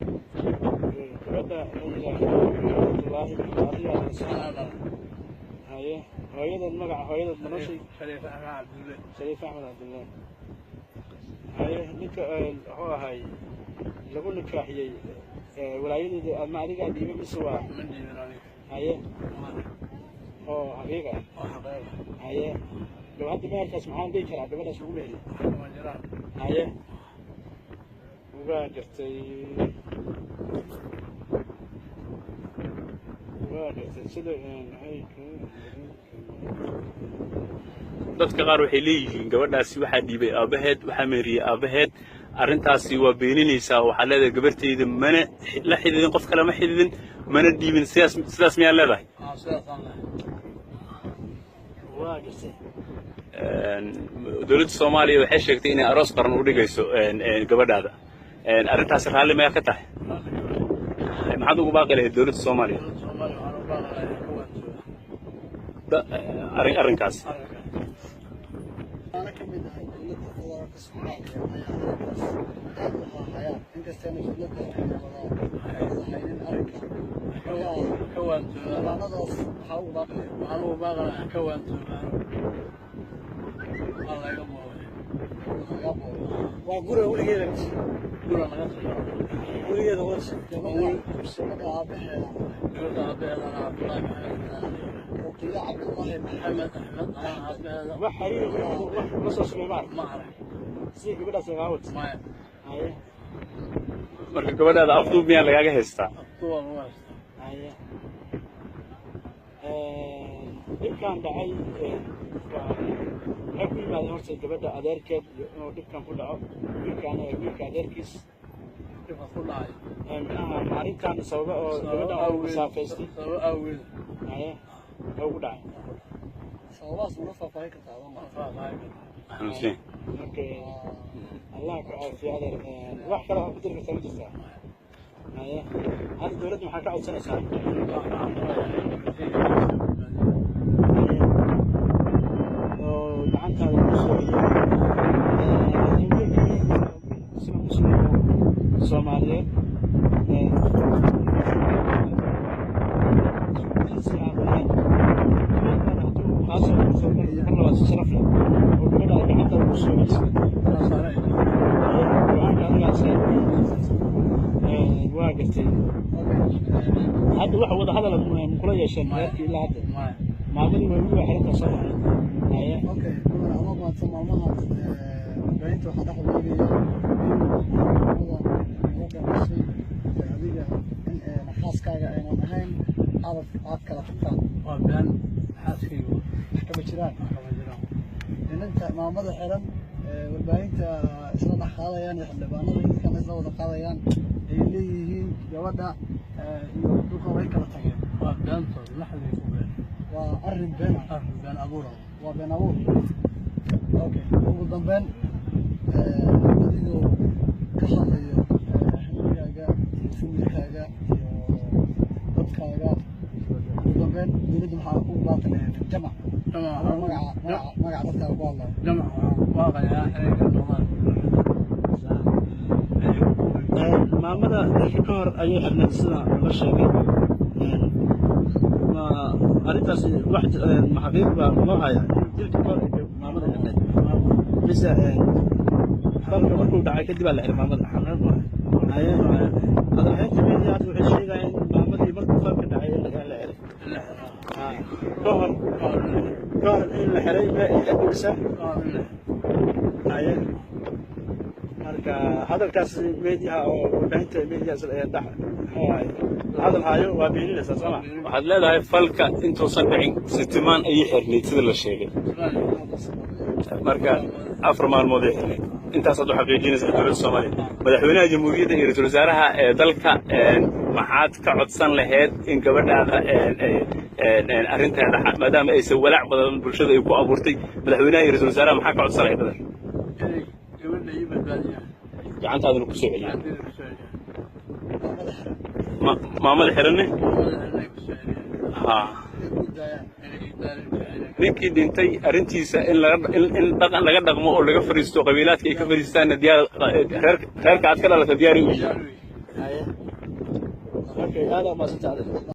Gabadha la yidhaahdo Cabdullaahi adigaa dhalay? Haye, hooyadeed, magaca hooyadeed ma noo sheeg? Shariif Axmed Cabdulle. Shariif Axmed Cabdullaahi. Haye, ninka muxuu ahay lagu nikaaxiyey walaayadeeda ama adigaa dhiibay mise waa? Ma dhiibin aniga. Haye, oo xaqiiq ah? Oo xaqiiqa. Haye, gab hadda meherkaas maxaan dhihi karaa gabadhaas lagu meheriyey? Ma jiraan. Haye, waa gartay, waa gartay. Sida maxay Dadka qaar waxay leeyihiin gabadhaasi waxaa dhiibay aabbaheed, waxaa meheriyey aabbaheed. Arrintaasi waa beeninaysaa oo waxaa leedahay gabartayda mana la xididin, qof kale ma xididin, mana dhiibin. Sidaas miyaa leedahay? Aa, sidaasaan lehay. Waa gartay. Dowladda Soomaaliya waxay sheegtay inay aroos qaran u dhigayso gabadhaada. Arrintaasi raalli mayaa ka tahay? Maxaad ugu baaqi lahayd dowladda Soomaaliya? Dowladda Soomaaliya waxaan u baaqi lahaa inay ka waantooda arrinkaas. Arrinkaas. Ana ka mid ahay dowladda federaalka Soomaaliya ayaa arrinkaas aad u haahayaan, inkastayna dowladda wada haynin arrinka. Marka ka waantooda. Xildhibaanadaas maxaa ugu baaqaya? Waxaan ugu baaqi lahaa ka waantoobaano, waa layga boobay. Lagaa boobo? Waa guriga weligeeda. Gura laga tago. Weligeeda warsi. Gabadha aabaheeda? Gabadha aabaheedana Cabdullaahi Maxamed Axmed. Ruqiyo Cabdullaahi Maxamed. Maxamed Axmed anaa aabaheeda. Wax xiriir wax la soo sumay ma arag? Ma arag. Sida gabadhaas lagaa wato? Maya. Haye. Marka gabadhaada afduub miyaa lagaaga haystaa? Afduubaa lagu haystaa. Haye, dhibkan dhacay waa waxay ku yimaadeen horta gabadha adeerkeed iyo inuu dhibkan ku dhaco wiilkan, wiilka adeerkiis. Dhibka ku dhacay? Micnaha arrintan sababa oo gabadhan uu masaafaystay. Sababo awgeed. Haye, oo ugu dhacay. Sababahaas una faahfaahin kartaa adoo Ma maanta? faahfaahin kartaa. Xanuunsan. Marka Allah ka caafiyo adeer. Wax kale oo ku diri kartaa ma jirtaa? Haye, hadda dowladda maxaa ka codsanaysaa? Waxaan ka codsanayaa Haye, oo gacantaada ku soo celiyo wiilkii muslim Soomaaliyeed jinsi aan lahayn kaasoo kusoo mar labaad si sharaf leh oo gabadhaada gacantaada ku soo celiso go'aanka adigaas. Waa gartay. Hadda wax wada hadal kula yeesheen reerkii ilaa hadda? Maamadii waa weli waa xirantaa soo maha? Haye. Okay, mudan, adoo mahadsan, maalmahan warbaahinta waxaa dhex wareegaya in maamada gabadha dhashay iyo adiga in xaaskaaga aynan ahayn, aad kala tagtaan. Waa been, xaaskaygu. Wax kama jiraan? Kama jiraan. Inanta maamada xiran warbaahinta isla dhex qaadayaan iyo xildhibaanada iyo dadkan isla wada qaadayaan ay leeyihiin gabadha iyo duqa way kala tageen. Waa beentood, laxday ku been. Waa arrin been ah? Arrin been abuura. Waa been abuur. Okay, ugu dambeyn, adigoo ka hadlayo xilligaaga iyo familkaaga iyo dadkaaga, ugu dambeyn dowladda maxaa ugu baaqi lahayd jamac adoo magaca dadkaaga ku hadlayo? Jamac waxaan ku baaqayaa inay ka noqdaan. Maamada dilka ka hor ayay xirnayd sida la sheegay. Ma arrintaasi wax ma xaqiiq baa loo hayaa in dilka ka hor ay maamada xirnayd, mise falka markuu dhacay kadib aa la xiray maamada? Haye, hadalhaynta media hadda waxay sheegayaan in maamadii markuu falka dhacay in la xiray. Ka hor in la xiray ma mise? Haye, marka hadalkaas mediaha oo warbaahinta media dhex la hadal haayo waa beeninaysaa soo ma? Waxaad leedahay falka intuusan dhicin sitimaan ayay xirnayd sida la sheegay. Marka 4 maalmood ay xirnayd, intaasaad u xaqiijinaysaa dowladda Soomaaliya, madaxweynaha jamhuuriyadda iyo ra-iisul wasaaraha ee dalka. Maxaad ka codsan lahayd in gabadhaada arrinteeda, maadaama aysan walaac badan bulshada ay ku abuurtay, madaxweynaha iyo ra-iisul wasaaraha maxaa ka codsan lahayd adeer? Inay gabadha ii badbaadiyaan. Gacantaadana ku soo celiya. Gacanteeda ku soo celiyaan. Maamada xiran. Maamada xiranne. Maamada xiran ku soo celiyaan. Ha. Inay ku daayaan. Inay ii daayaan, ku celiyaan. Ninkii dhintay arrintiisa in laga in dhaqan laga dhaqmo oo laga fariisto, qabiilaadka ay ka fariistaanna diyaar, reerka aad ka dhalata diyaari u yihiin? Diyaar wey. Haye. Okay, aad aa mahadsantahay adeer.